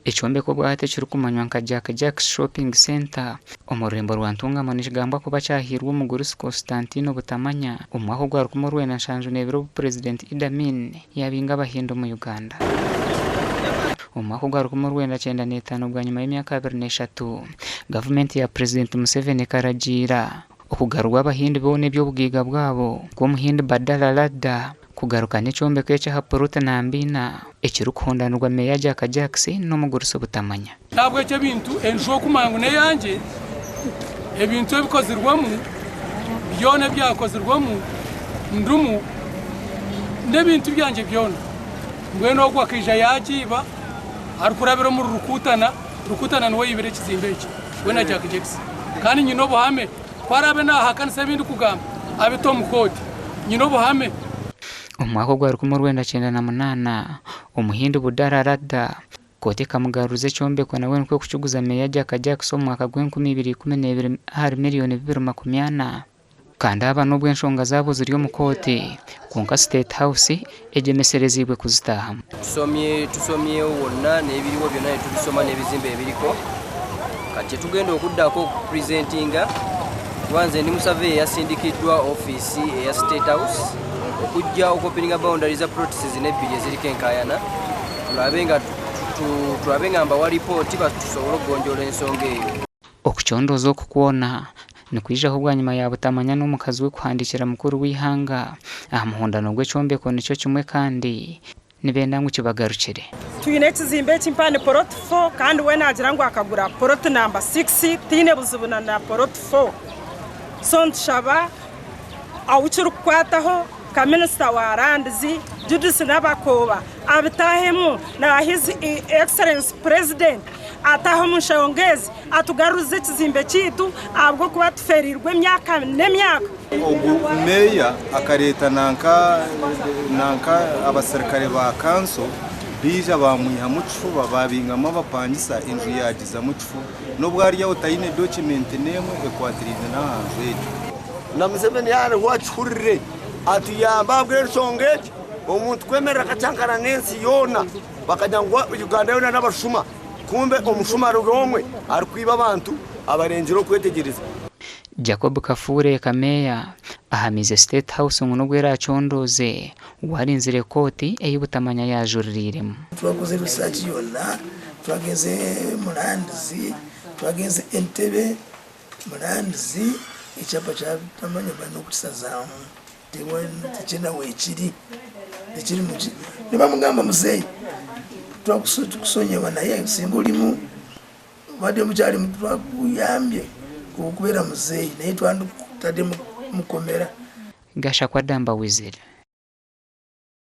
Ekyombeko obwahati ekirikumanywa nka Jack Jacks Shopping Centre omu rurembo rwa Ntungamo nikigambwa kuba kyahairwe omugurusi Constantino Butamanya omu mwaka ogwa 1972 obu Purezidenti Idi Amin yaabinga Abahindi omu Uganda. Omu mwaka ogwa 1995 bwanyima y'emyaka 23, gavumenti ya Purezidenti Museveni ekaragiira okugarurwa Abahindi boona eby'obugaiga bwabo nk'Omuhindi Badala Ladda Kugaruka n'ekyombeko eki aha puroti namba ina ekirikuhundanirwa Meeya Jack Jacks n'omugurusi Butamanya. N'ahabw'ekyo ebintu, enju okumanya ngu n'eyangye, ebintu ebikozirwemu, byona ebyakozirwemu, ndimu, n'ebintu byangye byona. Mbwenu ogwo akaija yaagiiba arikurabira omuri Rukutana, Rukutana niwe aibire ekizimbe eki, we na Jack Jacks. Kandi nyine obuhame. Ku araabe naahakanisa ebi ndikugamba, abite omu kooti. Nyine obuhame. Omu mwaka ogwa 1998, Omuhindi Budara Radha, kooti ekamugaruriza ekyombeko nawe nikwo kukiguza Meeya Jack Jacks omu mwaka gw'enkumi ibiri ikumi n'ebiri ahari miriyoni bibiri makumi ana. Kandi aba n'obu enshonga zaabo ziri omu kooti, kwonka State House egyemesereziibwe kuzitaahamu. Tusomye tusomyewo wonna n'ebiriwo byonna ne tubisoma n'ebizimbe ebiriko. Kati kye tugenda okuddako okupurezentinga kuba nze ndi musaveya eyasindikiddwa ofiisi eya State House okujja okuopeninga boundary za plots zino ebbiri eziriko enkaayana tulabe nga tulabe nga mbawa lipooti tusobole okugonjoola ensonga eyo. Okucondooza oku kwona nikwijaho bwanyima ya Butamanya n'omukazi we kuhandiikira mukuru w'eihanga aha muhundano gw'ekyombeko nikyo kimwe kandi nibenda ngu kibagarukire. Twine ekizimbe eki mpani poloti fo kandi we naagira ngu akagura poloti namba sikisi tihaine buzibu na poloti fo. So nitushaba ahu kirikukwataho nka minisita wa lands Judith Nabakooba abitaahemu na his excellency president ataahe omu nshonga ezi atugarurize ekizimbe kyaitu ahabw'okuba tufeereirwe emyaka n'emyaka. Ogu meeya akareeta nanka nanka abaserukare ba kanso baija baamwihamu kifuba baabingamu abapangisa enju yaagizamu kifuba n'obu ari aho taine dokimenti n'emwe ekwatiraine n'aha nju egyo. Na Museveni yaaba ariho akihurire atuyambe ahabw'enshonga egi, omuntu kwemerera akacangana n'ensi yoona bakagira ngu Uganda yoona n'abashuma kumbe omushuma ari omwe arikwiba abantu abarengire okwetegyereza. Jacob Kafuure Kameeya ahamiize State House ngu n'obu eraacondooze, we arinzire kooti ei Butamanya yaajuririiremu. Twakoze research yona, twagenze mu lands, twagenze Entebbe mu lands, ekyapa kya Butamanya bari n'okukisazaamu tikiine ahu kiri, tikiri muki, nibamugamba muzeeyi twakusonyiwa naye singa orimu Obadde mukyali muto twakuyambye okubeera muzeeyi naye twandikutadde mukomera. Gashakwa Damba Weasel.